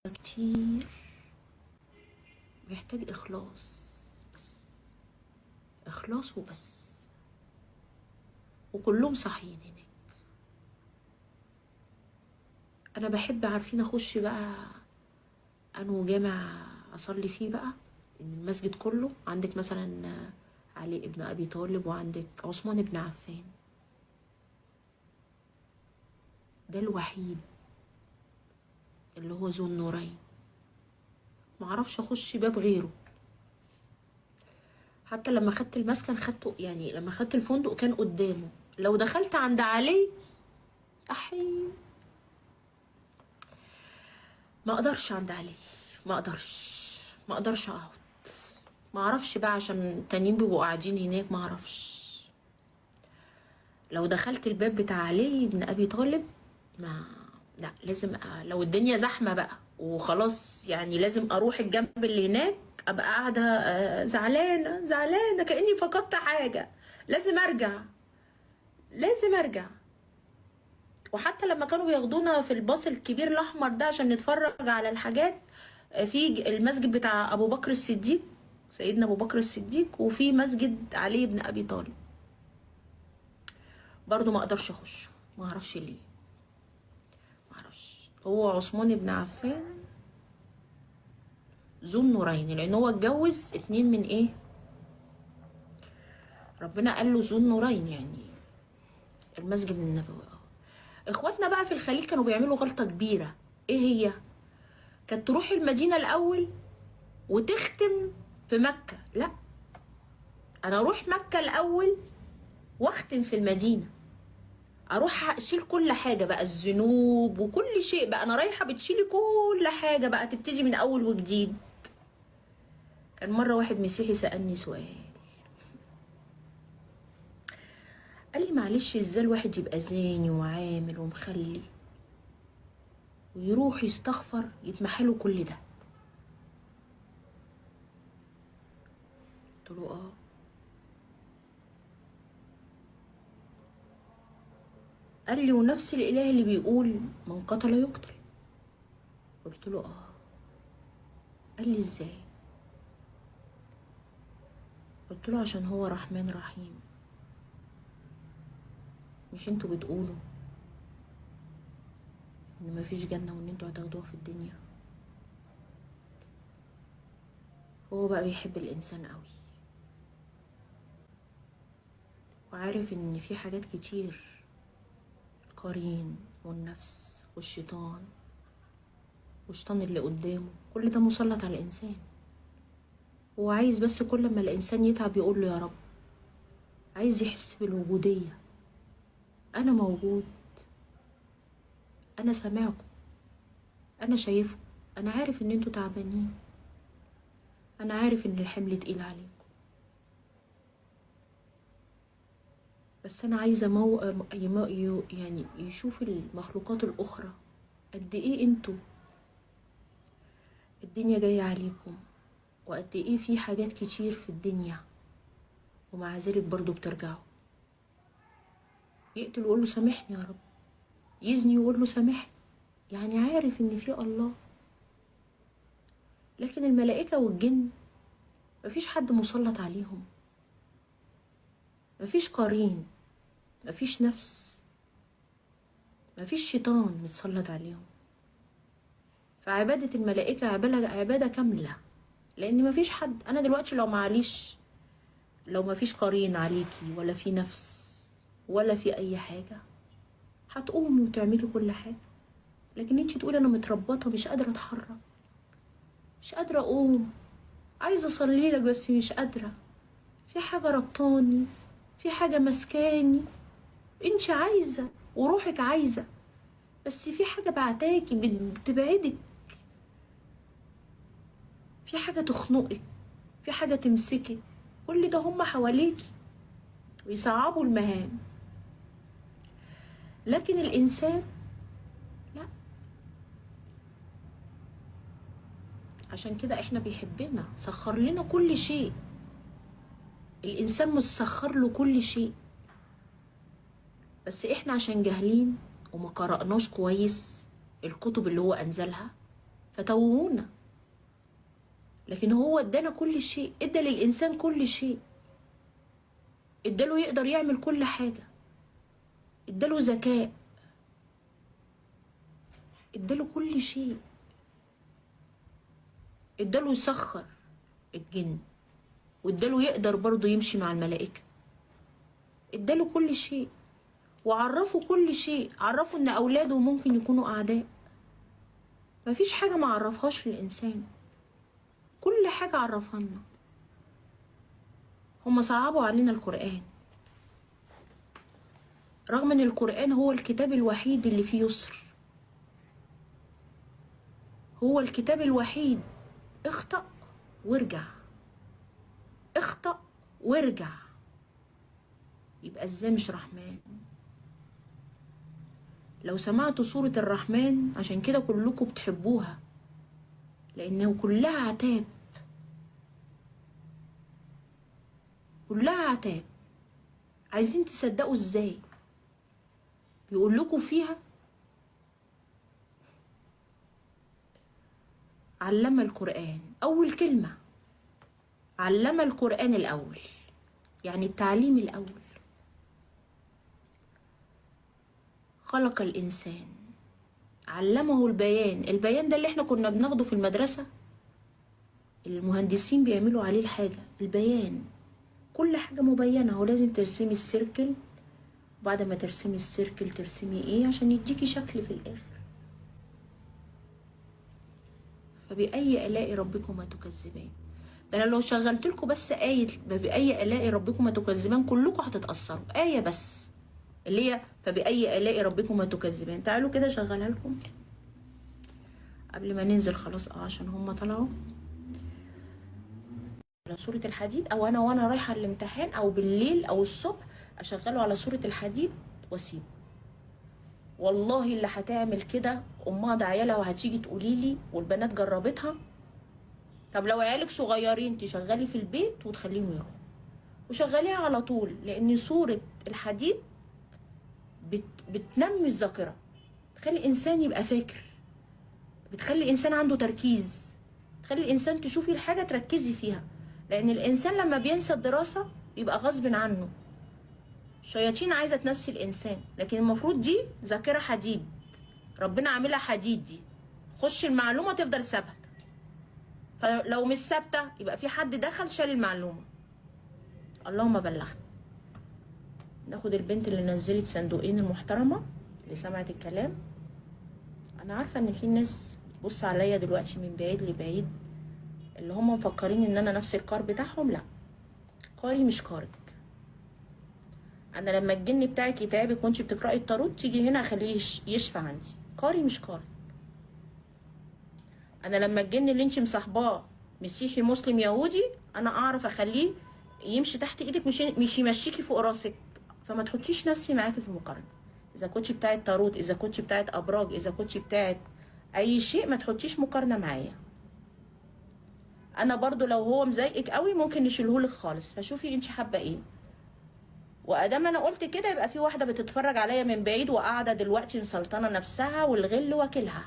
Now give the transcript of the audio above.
كتير، محتاج إخلاص بس، إخلاص وبس، وكلهم صاحيين هناك. أنا بحب عارفين أخش بقى أنو جامع أصلي فيه بقى، إن المسجد كله عندك مثلا علي ابن أبي طالب وعندك عثمان بن عفان، ده الوحيد اللي هو ذو النورين، معرفش اخش باب غيره. حتى لما خدت المسكن خدته، يعني لما خدت الفندق كان قدامه، لو دخلت عند علي احي ما اقدرش عند علي، ما اقدرش، ما اقدرش اقعد، ما اعرفش بقى عشان التانيين بيبقوا قاعدين هناك، ما اعرفش. لو دخلت الباب بتاع علي بن ابي طالب ما لا لازم لو الدنيا زحمة بقى وخلاص يعني لازم اروح الجنب اللي هناك، ابقى قاعدة زعلانة زعلانة كاني فقدت حاجة، لازم ارجع، لازم ارجع. وحتى لما كانوا بياخدونا في الباص الكبير الاحمر ده عشان نتفرج على الحاجات، في المسجد بتاع ابو بكر الصديق، سيدنا ابو بكر الصديق، وفي مسجد علي بن ابي طالب، برضو ما اقدرش اخشه، ما اعرفش ليه، ما اعرفش. هو عثمان بن عفان ذو النورين، لان هو اتجوز اتنين من ايه، ربنا قال له ذو النورين، يعني المسجد النبوي. اخواتنا بقى في الخليج كانوا بيعملوا غلطة كبيرة، ايه هي؟ كانت تروح المدينة الاول وتختم في مكة. لا، انا اروح مكة الاول واختم في المدينة، اروح اشيل كل حاجة بقى، الذنوب وكل شيء بقى، انا رايحة بتشيلي كل حاجة بقى، تبتدي من اول وجديد. كان مرة واحد مسيحي سألني سؤال، قال لي معلش ازاي الواحد يبقى زاني وعامل ومخلي ويروح يستغفر يتمحله كل ده؟ قلت له اه. قال لي ونفس الاله اللي بيقول من قتل يقتل؟ قلت له اه. قال لي ازاي؟ قلت له عشان هو رحمن رحيم، مش انتوا بتقولوا ان مفيش جنة وان انتوا هتاخدوها في الدنيا؟ هو بقى بيحب الانسان قوي، وعارف ان في حاجات كتير، القرين والنفس والشيطان والشيطان اللي قدامه، كل ده مسلط على الانسان. هو عايز بس كل ما الانسان يتعب يقول له يا رب، عايز يحس بالوجودية، انا موجود، انا سامعكم، انا شايفكم، انا عارف ان انتوا تعبانين، انا عارف ان الحمل تقيل عليكم، بس انا عايزه يعني يشوف المخلوقات الاخرى قد ايه انتوا الدنيا جاية عليكم، وقد ايه في حاجات كتير في الدنيا، ومع ذلك برضو بترجعوا. يقتل ويقول له سامحني يا رب، يزني ويقول له سامحني، يعني عارف ان في الله. لكن الملائكة والجن مفيش حد مسلط عليهم، مفيش قرين، مفيش نفس، مفيش شيطان متسلط عليهم. فعبادة الملائكة عبادة كاملة، لأن مفيش حد. أنا دلوقتي لو معليش، لو مفيش قرين عليكي ولا في نفس ولا في أي حاجة، هتقومي وتعملي كل حاجة. لكن انتي تقولي أنا متربطة، مش قادرة أتحرك، مش قادرة أقوم، عايزة أصلي لك بس مش قادرة، في حاجة ربطاني، في حاجة مسكاني. انتي عايزة وروحك عايزة، بس في حاجة بعتاكي بتبعدك، في حاجة تخنقك، في حاجة تمسكك، كل ده هم حواليكي ويصعبوا المهام. لكن الإنسان لا، عشان كده احنا بيحبنا، سخر لنا كل شيء. الإنسان مسخر له كل شيء، بس احنا عشان جاهلين وما قرأناش كويس الكتب اللي هو أنزلها، فتوهونا. لكن هو ادانا كل شيء، ادى للإنسان كل شيء، اداله يقدر يعمل كل حاجة، اداله ذكاء، اداله كل شيء، اداله يسخر الجن، واداله يقدر برضه يمشي مع الملائكة، اداله كل شيء وعرفه كل شيء، عرفه ان اولاده ممكن يكونوا اعداء. مفيش حاجة ما عرفهاش للإنسان، كل حاجة عرفها لنا. هم صعبوا علينا القرآن، رغم ان القرآن هو الكتاب الوحيد اللي فيه يسر، هو الكتاب الوحيد. اخطأ وارجع، اخطأ وارجع، يبقى ازاي مش رحمن؟ لو سمعتوا سورة الرحمن، عشان كده كلكم بتحبوها، لأنه كلها عتاب، كلها عتاب. عايزين تصدقوا ازاي؟ بيقول لكم فيها علم القرآن، أول كلمة علم القرآن الأول، يعني التعليم الأول. خلق الإنسان علمه البيان. البيان ده اللي احنا كنا بناخده في المدرسة، المهندسين بيعملوا عليه الحاجة، البيان. كل حاجة مبينة، هو لازم ترسمي ال circle، وبعد ما ترسمي ال circle ترسمي ايه عشان يديكي شكل في الآخر. فبأي آلاء ربكما تكذبان؟ ده انا لو شغلت لكم بس آية فبأي آلاء ربكما تكذبان كلكم هتتأثروا، آية بس اللي هي فبأي آلاء ربكما تكذبان. تعالوا كده شغلها لكم قبل ما ننزل خلاص، عشان هم طلعوا على سورة الحديد، او انا وانا رايحة الامتحان او بالليل او الصبح اشغله على سورة الحديد واسيبه. والله اللي هتعمل كده امها ده عيالها وهتيجي تقولي لي والبنات جربتها. طب لو عيالك صغيرين تشغلي في البيت وتخليهم يروحوا، وشغليها على طول، لان سورة الحديد بتنمي الذاكرة، بتخلي الانسان يبقى فاكر، بتخلي الانسان عنده تركيز، بتخلي الانسان تشوفي الحاجة تركزي فيها، لان الانسان لما بينسى الدراسة بيبقى غصب عنه. الشياطين عايزه تنسي الانسان، لكن المفروض دي ذاكره حديد، ربنا عاملها حديد، دي خش المعلومة تفضل ثابتة، فلو مش ثابتة يبقى في حد دخل شال المعلومة. اللهم بلغت. ناخد البنت اللي نزلت صندوقين المحترمة اللي سمعت الكلام. انا عارفه ان في ناس بتبص عليا دلوقتي من بعيد لبعيد، اللي هم مفكرين ان انا نفس الكار بتاعهم. لا، كاري مش كارك. انا لما الجن بتاعك يتعبك وانت بتقراي التاروت تيجي هنا اخليه يشفى عندي. كاري مش كارك. انا لما الجن اللي انت مصاحباه مسيحي مسلم يهودي، انا اعرف اخليه يمشي تحت ايدك، مش يمشيكي فوق راسك. فما تحطيش نفسي معاكي في المقارنة. اذا كنتش بتاعه تاروت، اذا كنتش بتاعه ابراج، اذا كنتش بتاعه اي شيء، ما تحطيش مقارنة معايا. انا برضو لو هو مضايقك قوي ممكن نشيلهولك خالص. فشوفي انت حابة ايه. وادام انا قلت كده يبقى في واحدة بتتفرج عليا من بعيد وقاعدة دلوقتي مسلطنه نفسها والغل واكلها.